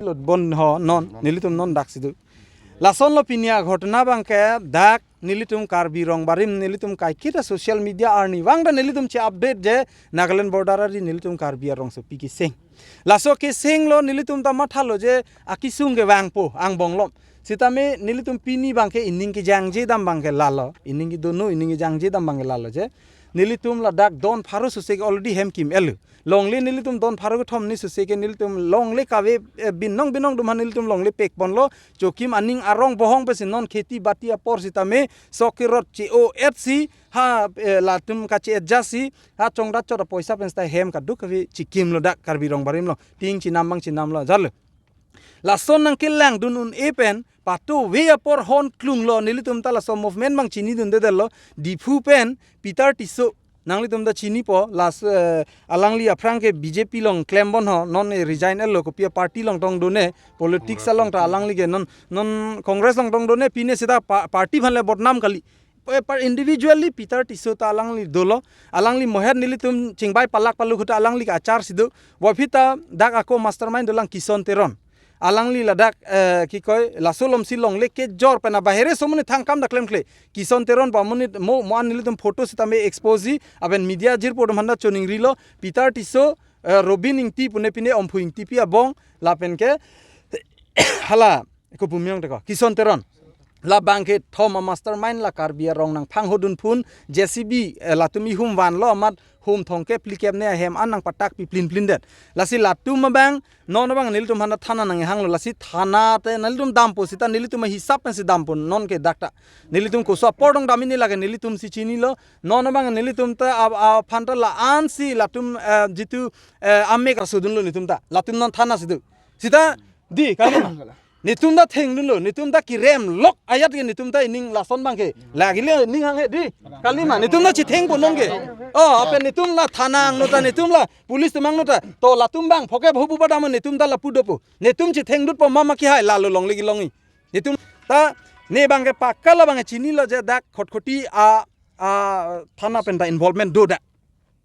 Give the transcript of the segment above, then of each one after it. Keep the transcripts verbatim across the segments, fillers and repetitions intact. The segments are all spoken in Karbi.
Lotbon ho non, nelitum non dak si do. Lasonlo pini aghotona abangke dak nelitum Karbi Rongbarim nelitum kaiketa social media arni vang ta nelitum che-update je Nagaland border ari nelitum Karbi arongsopi keseng. Laso kesenglo nelitum ta mathalo je akesung kevangpo angbong lom. Sitame nelitum pini abangke ining kejangje dam abangke lalo. Ining kedono, ining kejangje dam abangke lalo je. Nelitum ladak don pharo suse ke already hem kim-etlo. Longle nelitum don pharo kethom ni suse ke nelitum longle kave, eh, binong binong atum aphan nelitum longle pekponlo. Chokim aning arong bohong pensi non kheti bati apor sitame sok kerot che-o-et si ha, eh, latum kache-et ja si ha chongdat chot apoisa pen sita hem kadokave chikimlo dak Karbi Rongbarimlo. Ting chenam abang chenamlo jalo. Lason nangkelangdun un-e pen patuve apor hon klunglo nelitum ta laso movement abang chinidundedetlo. Diphu pen Peter Tisso nanglitum ta chinipo, last, eh, alangli aphrang ke B J P along klembon ho, non, eh, resign-etlo, kopi a-party along tong done, politics along ta alangli ke non, non Congress along tong done, pine sita pa-, party aphan le bodnam kali. Eh, par individually Peter Tisso ta alangli dolo, alangli mohet nelitum chingbai palak paluk ahut ta alangli ke achar si do, bophi ta dak ako mastermind dolang Kison Teron. Alangli ladak, eh, kikoi, laso alom si longle kejor pen abahere somoni thangkam dak klemkle. Kison Teron pa monit mo, mo-an nelitum photo sitame expose ji, aben media jirpo atum aphan ta choningrilo, Peter Tisso, eh, Robin Ingti pune pine Omphu Ingtipi abong, lapen ke, hala, kopu miyong teko, Kison Teron. Labang kethom a-mastermind la Karbi arong nangphanghodun phun, J C B, eh, latum ihum vanlo amat hum thomkep phlikep ne ahem an nangpatak pi plin plin det. Lasi latum abang, non abang nelitum aphan ta thana nanghanglo, lasi thana te nelitum dampo sita nelitum ahisap pensi dampo non ke dak ta. Nelitum koso apor dong dam ini lake nelitum si chinilo, non abang nelitum ta a, aphan ta la-an si latum, eh, jitu, eh, amek asudunlo nelitum ta. Latum non thana si do. Sita, di, kali. Netum ta thengdunlo, netum ta kirem lok ajat ke netum ta ining lason abangke. Lagi le ning hanghe di. Kalima, netum ta chethengpo non ke. Oh, apen netum la thana angno ta netum la police atum angno ta. To latum abang phoke bhobu padam netum ta lapu dopo. Netum chethengdutpo mama kihai lalo longle kelongji. Netum ta ne abangke pakka labangke chinilo je dak Khatkhati a, a thana pen ta involvement do dak.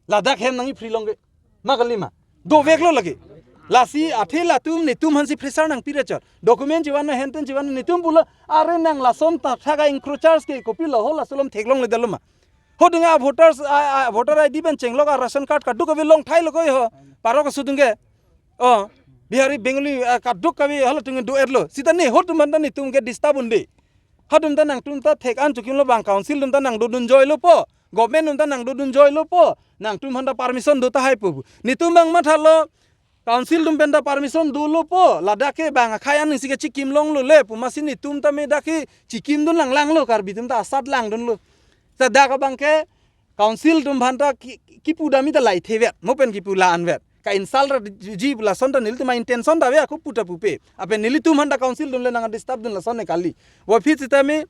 Ladak hem nangji free long ke. Ma kalima. Doveklo lake. Lasi athe latum netum aphansi pressure nangpi rechot. Document chivan henten chivan netum pulo are nang lason ta thak a-encroachers ke kopilo ho laso alom theklongledetlo ma. Hodung a-voters a, a, voter I D pen chenglok a-ration card kadokave longthailo koi ho. Parok asudung ke. Oh, Bihari, Bengali, ah, kadokave halatum do-etlo. Sita ne hotum aphan ta netum ke disturb un-e. Hatum ta nangtum ta thek-an chokimlo bang council atum ta nangdodun joilopo. Government atum ta nangdodun joilopo. Nangtum aphan ta permission do tahaipo. Netum abang mathalo council atum pen ta permission dolopo. Ladak ke bang akhei an isi ke chikim longlo le pu amatsi netum ta me dak ke chikimdun langlanglo Karbi atum ta asat langdunlo. Ta dak abangke council atum aphan ta ki, kipu dam ta la-an thevet. Mo pen kipu la-an vet. Ka-insult ji pu lason ta nelitum a-intention ta ave ako pu ta pupe. Apen nelitum aphan ta council atum le nang-disturb dun lason ne kali. Bophi sitame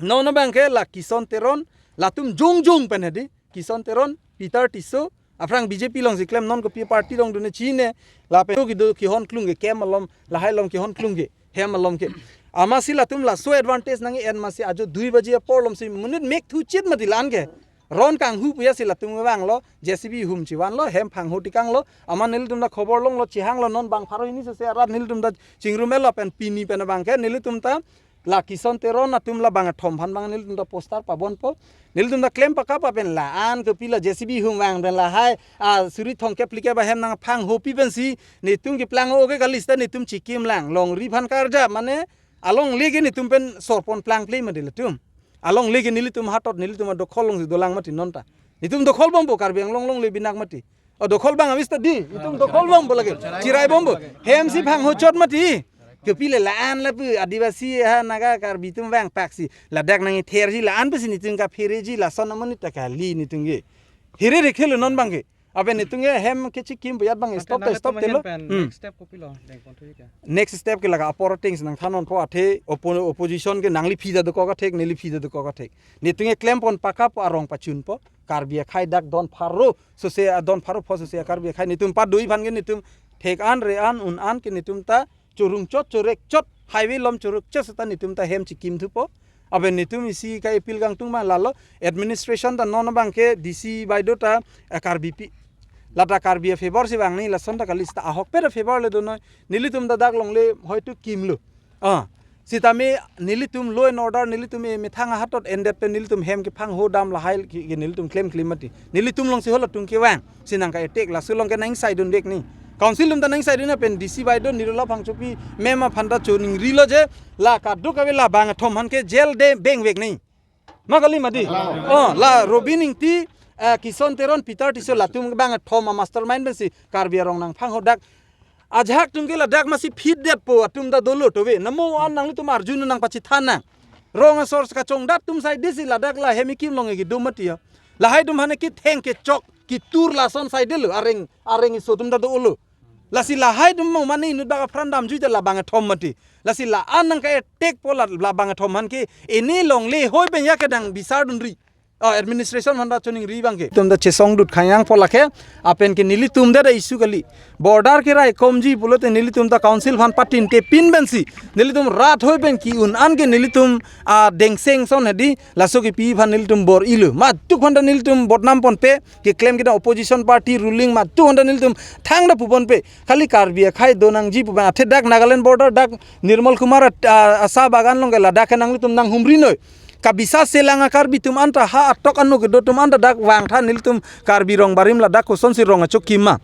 non abangke la Kison Teron, latum jongjong pen hedi. Kison Teron, Peter Tisso, aphrang B J P alongsi klem non kopi party along dun-e chine, lapen kedo kehon klung ke camp alom, lahai alom kehon klung ke, hem alom ke. Amatsi latum laso advantage nang-en amatsi ajo dui baji apor alomsi monit mek thuchit mati la-an ke. Ron kanghu puya si latum vanglo, J C B hum chivanlo, hem phangho tikanglo, amat nelitum ta khobor longlo, chihanglo non bang pharo hini sese arat nelitum ta chingrum-etlo pen pini pen abangke nelitum ta la Kison Teron atum labang athom aphan abang nelitum ta poster pabonpo. Nelitum ta klem pakap pen la-an kopilo J C B hum vang pen lahai, a, suri thomkep phlikep ahem nangphanghopi pensi netum keplang o ke kali sita netum chikim lang, longri aphan karja mane alongle ke netum pen sorpon plangple mati latum. Alongle ke nelitum hatot nelitum adokhol alongsi dolang mati non ta. Netum dokhol bompo Karbi Anglong longle binak mati. O dokhol abang avis ta di, itum dokhol bompo lake. Chirai bompo. Hem si phanghochot mati. Kopilo la-an lapu Adivasi ha Naga Karbi atum vangpaksi. Ladak nangther ji la-an pusi netum kaphere ji lason amonit ta kali netum ke. Here rekhelo non abangke. Apen netum ke hem ke chikim buyat abang stop ta stop telo. Pen, hmm, next step kopilo dengpon thuji ke? Next step ke laga apor things nangthan nonpo athe oppo-, opposition ke nangli phi ta dokok athek, neli phi ta dokok athek. Netum ke klempon pakap arong pachunpo. Karbi akhei dak don pharo sose a don pharo pho sose a Karbi akhei netum padoi aphan ke netum thek-an re-an un-an ke netum ta chorungchot chorek chot highway alom choruk chot seta netum ta hem chikim thupo. Aben netum isi ka-appeal kangtung ma lalo administration ta non abangke D C baido ta, eh, Karbipi. Lata Karbi a-favor si vang ni, lason ta kali seta ahokpet a-favor le donoi. Nelitum ta dak longle hoitu kimlo. Ah, sitame nelitum law and order, nelitum emethang ahatot endet pen nelitum hem kephang hodam lahai ke, ke nelitum klemkle mati. Nelitum alongsi halatum kevang. Si nangka-attack, laso along ke nang-ingsaidun vek ni. Council atum ta nang-ingsaidun pen D C baidon, Nirula Phangchopi, ma'am aphan ta choningrilo je, la kadokave la bangkethom aphan ke jail de beng vek ni. Ma kali mati. Oh, la Robin Ingti, eh, Kison Teron, Peter Tisso latum bangkethom a-mastermind pensi Karbi arong nangphang hodak. Ajahak atum ke ladak masi phit detpo atum ta dolo tove. Namo an nanglitum arjun nangpachithan nang. Rong asor kachongdat atum saidesi ladak la hem ekim along kedo mati ya. Lahai atum aphan ketheng kechok ketur lason saidelo, areng, areng iso atum ta dolo. Lasi lahai atum mo mane inut bak apran damjui ta la bangkethom mati. Lasi la-an nangka-attack po la, la bangkethom aphan ke, ene longle hoi pen ya kedang bisar dunri. Oh, administration aphan ta choningri abang ke. Atum ta chesongdut khanyang po lake, apen ke nelitum ta da issue kali. Border keraikomji pulote nelitum ta council aphan patintepin pensi. Nelitum rat hoi pen ki-un an ke nelitum, ah, dengseng ason hedi, laso kepi aphan nelitum bor-ilo. Matuk aphan ta nelitum bodnam ponpe, keklem kedam opposition party ruling matuk aphan ta nelitum thangta puponpe. Kali Karbi akhei donangji pu pen athe dak Nagaland border dak Nirmal Kumar at-, a, asa bagan along ke ladak ke nanglitum nanghumri noi. Kabisa selang a-Karbi atum anta ha atok anu kedo atum anta dak vangtha nelitum Karbi rong barim ladak kosonsi rong achokim ma.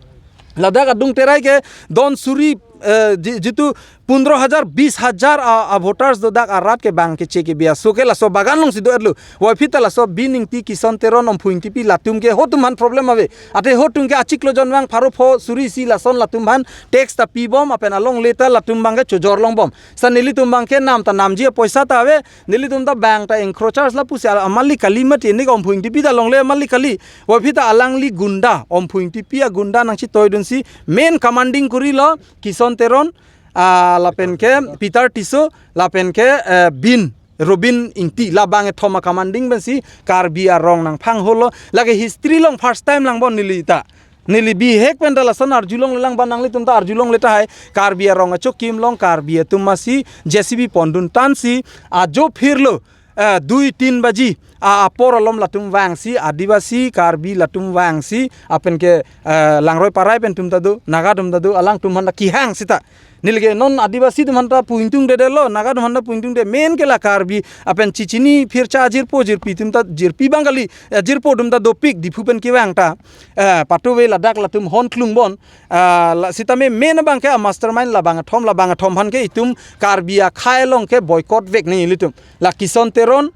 Ladak adung terai ke don suri, eh, ji-, jitu pundro hajar, bis hajar a, a-voters do dak arat ke bang keche kebi aso ke laso bagan alongsi do-etlo. Waphi ta laso Bin Ingti, Kison Teron, Omphu Ingtipi latum ke hotum aphan problem ave. Athe hotum ke achiklo jon vang pharo pho suri isi lason latum aphan tax ta pibom apen alongle ta latum abang ke chojor longbom. Sa nelitum abang ke nam ta namji apoisa ta ave, nelitum ta bang ta encroachers lapusi al-, amali kali mati, ene ke Omphu Ingtipi ta longle amali kali. Waphi ta alangli gunda, Omphu Ingtipi agunda nangchitoidunsi main commanding kurilo Kison Teron, ah, lapen ke Peter Tisso, lapen ke, eh, Bin, Robin Ingti, la bangkethom a-commanding pensi Karbi arong nangphang holo. Lake history along first time langbom neli ta. Neli bihek pen ta lason arjulongle lang ba nanglitum ta arjulongle tahai. Karbi arong achokim along Karbi atum masi J C B pondun tansi ajo phirlo, eh, dui tin baji a, apor alom latum vangsi, Adivasi, Karbi latum vangsi, apen ke, eh, Langroi Parai pen atum ta do, Naga atum ta do, alangtum aphan ta kehang seta. Neli ke non Adivasi atum aphan ta pu ingtungdedetlo, Naga atum aphan ta pu ingtungde, main ke la Karbi, apen chichini phircha ajirpo jirpi atum ta jirpi abang kali, eh, jirpo atum ta dopik, Diphu pen kevang ta, eh, patuve ladak latum hon klungbom, ah, la, sitame main abang ke a-mastermind la bangkethom, la bangkethom aphan ke itum Karbi akhei along ke boycott vek ni ilitum. La Kison Teron,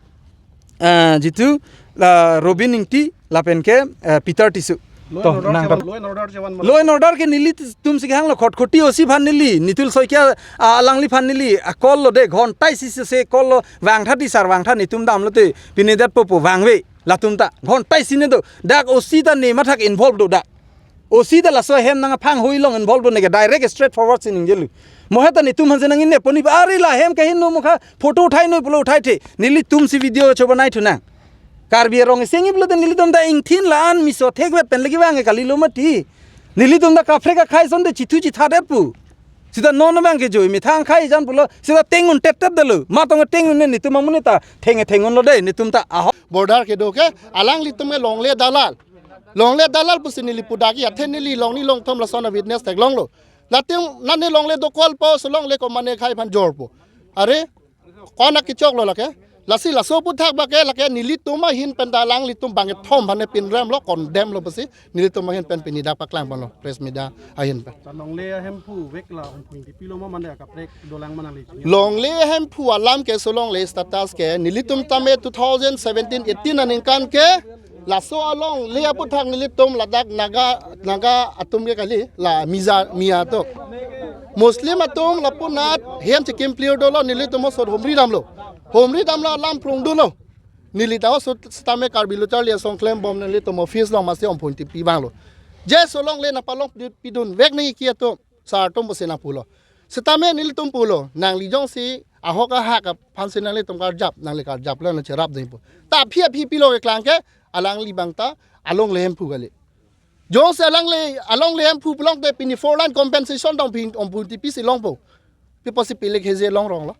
eh, jitu, la Robin Ingti, lapen ke, eh, Peter Tisso. Law To, and order nang chevan, law and order chevan law and order ke nelitum si kehanglo, Khatkhati O C aphan neli, Nitul Saikia, ah, alangliphan neli, ah, call lo de, ghonta isi se call lo, vangtha ti sir, vangtha netum damlote, pine detpo pu vangve, latum ta, ghonta isi ne do, dak O C ta ne mathak involved do dak. O C ta laso ahem nangphang hoi along involved do neke direct straight forward si ningjelo. Mo he ta netum aphan si nang-ingneponi, ari la hem kahin no mukha photo uthai noi pulo uthaithe. Nelitum si video chobanaithu nang. Karbi arong iseng iplo te nelitum ta ingthin la-an miso thekvet pen lagi vang kalilo mati. Nelitum ta kaprek akhei ason te chithu chithadet pu. Seta non abang ke joi methang akhei jan pulo. Seta tengun tettet delo. Matong tengun ne netum amonit ta theng thengun lo de netum ta aho. Border kedo ke alanglitum ke longle dalal. Longle dalal pusi neli pudaki athe neli longni longthom lason a-witness theklonglo. Latum nane longle dokol po, so longle ko mane akhei aphan jorpo. Are, kona kechoklo lake. Lasi laso aputhak abang ke lake nelitum ahin pen ta alanglitum bangkethom aphan pinremlo, condemn lo pusi nelitum ahin pen pini dak paklang ponlo press media ahin pen. Sa longle ahemphu vek la Omphu Ingtipi lo ma mane kaprek dolang ma nangli chini? Longle ahemphu alam ke, so longle status ke nelitum tame two thousand seventeen eighteen aningkan ke laso alongle aputhak nelitum ladak Naga, Naga atum ke kali la Miza, Miya to. Muslim atum lapu nat hem chikim clear dolo, nelitum osot humri damlo. Humri damlo alam prung dolo. Neli ta osot sitame Karbi Lo Charli Asong klembom nelitum office along masi Omphu Ingtipi vanglo. Je so longle nangpalong pi-, pidun vek nangji atum. Sar atum pusi nangpulo. Sitame nelitum pulo, nangli jongsi ahok ahak aphan si nanglitum karjap, nangli karjap le nangcherap dingpo. Ta aphi aphi pilo keklang ke, alangli abang ta alongle ahemphu kali. Jongsi alangle, alongle ahemphu pulote pini four line compensation dong pin Omphu Ingtipi si longpo. Pi apotsi pilik heje longronglo.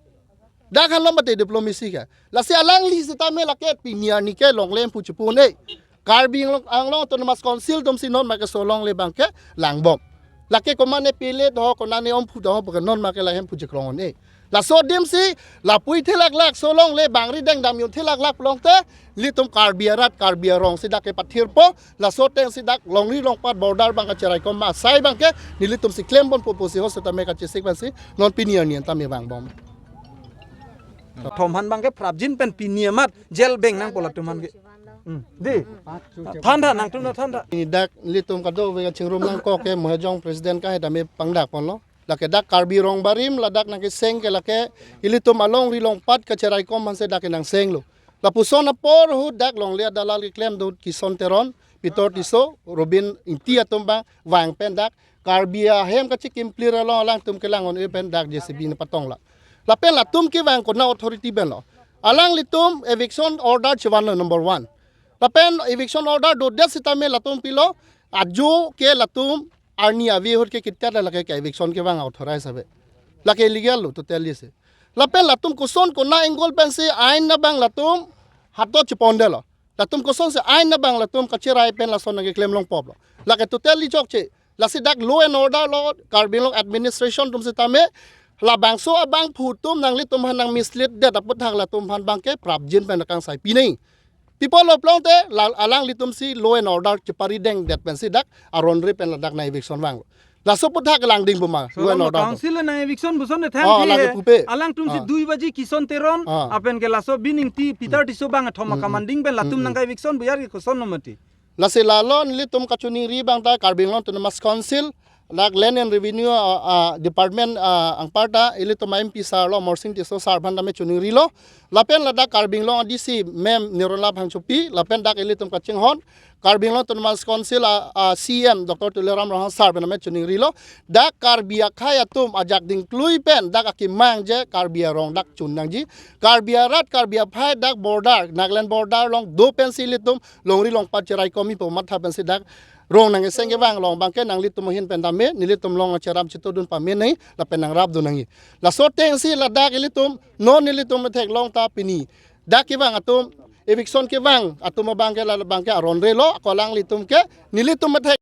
Dak han lo mate diplomacy ke. Lasi alangli sitame lake pini arni ke longle ahemphu chipu ne. Karbi Anglong, Anglong Autonomous Council atumsi non make solongle abangke langbom. Lake komane pele do, konane omphu do, bukan non make lahem puji krong on e. Laso adim si, lapu-i thelaklak, solongle bangri dengdam yun thelaklak pulote, nelitum Karbi arat, Karbi arong si dak kepathirpo, laso ateng si dak longri longpat border abang kacheraikom ma asai abangke, nelitum si klem ponpo pusi ho setame kachesik pensi, non pini arni an tame vangbom. Thom aphan abangke prapjin pen pini amat jail beng nangpo latum aphan ke. Hmm. Di. Than than nangtum na than than. Pini dak nelitum kadokave kachingrum nangkok ke Mohejong president kahai tame pangdak ponlo. Lake dak Karbi Rong Barim ladak nangkeseng ke lake ilitum alongri longpat kacheraikom aphansi dak kenangsenglo. Lapuson apor ahut dak longle adalal keklem do Kison Teron, Peter Tisso, Robin Ingti atum abang vang pen dak Karbi ahem kachikim plir along alangtum kelang on-e pen dak J C B nepatonglo. Lapen latum kevang konat authority penlo. Alanglitum eviction order chevanlo number one. Lapen eviction order dodet setame latum pilo, ajo ke latum arni ave ahut ke kitta lake ke eviction kevang authorize ave. Lake illegal lo totally se. Lapen latum koson konat angle pensi ain abang latum hato chepondetlo. Latum kosonsi ain abang latum kacherai pen lason nangkeklem longpoplo. Lake totally chokche. Lasi dak law and order lo, Karbi Anglong administration atum setame, labangso abangphu atum nanglitum aphan nang mislead det aputhak latum aphan abangke prapjin pen nangkangsai pinoi. Pi apotlo pulote, la, alanglitum si law and order chepari dengdet pensi dak aron re pen ladak nang eviction vanglo. Laso aputhak langding buma, law and order. Council nang eviction puson ne than. Oh, thi lake he pupe. Alangtum si, ah, dui baji Kison Teron, ah, lapen ke laso Robin Ingti, Peter, hmm, Tisso abang athom, hmm, hmm, kamanding pen latum, hmm, hmm, nangka eviction buyar ke kosonlo mati. Lasi lalo nelitum kachiningri abang ta Karbi Anglong Autonomous Council, dak Land and Revenue, ah, ah, Department, ah, anparta, ilitum M P sir lo, Amarsing Tisso sir aphan tame chiningrilo. Lapen ladak Karbi Anglong D C ma'am Nirola Phangchopi, lapen dak ilitum kachinghon, Karbi Anglong Autonomous Council, ah, ah, C M Doctor Tuliram Ronghang sir pen tame chiningrilo. Dak Karbi akhei atum ajak dingklui pen, dak akemang je Karbi arong dak chun nangji. Karbi arat, Karbi aphai dak border, Nagaland border along do pensi ilitum longri longpat cheraikom-ipo matha pensi dak rong nangkeseng kevang along abangke nanglitum ahin pen tame, nelitum along acheram chitodun pame nangji, lapen nangrapdun nangji. Laso ateng si ladak ilitum, non nelitum theklong ta pini dak kevang atum, eviction kevang atum abangke la abangke aron relo, ako alanglitum ke, nelitum thek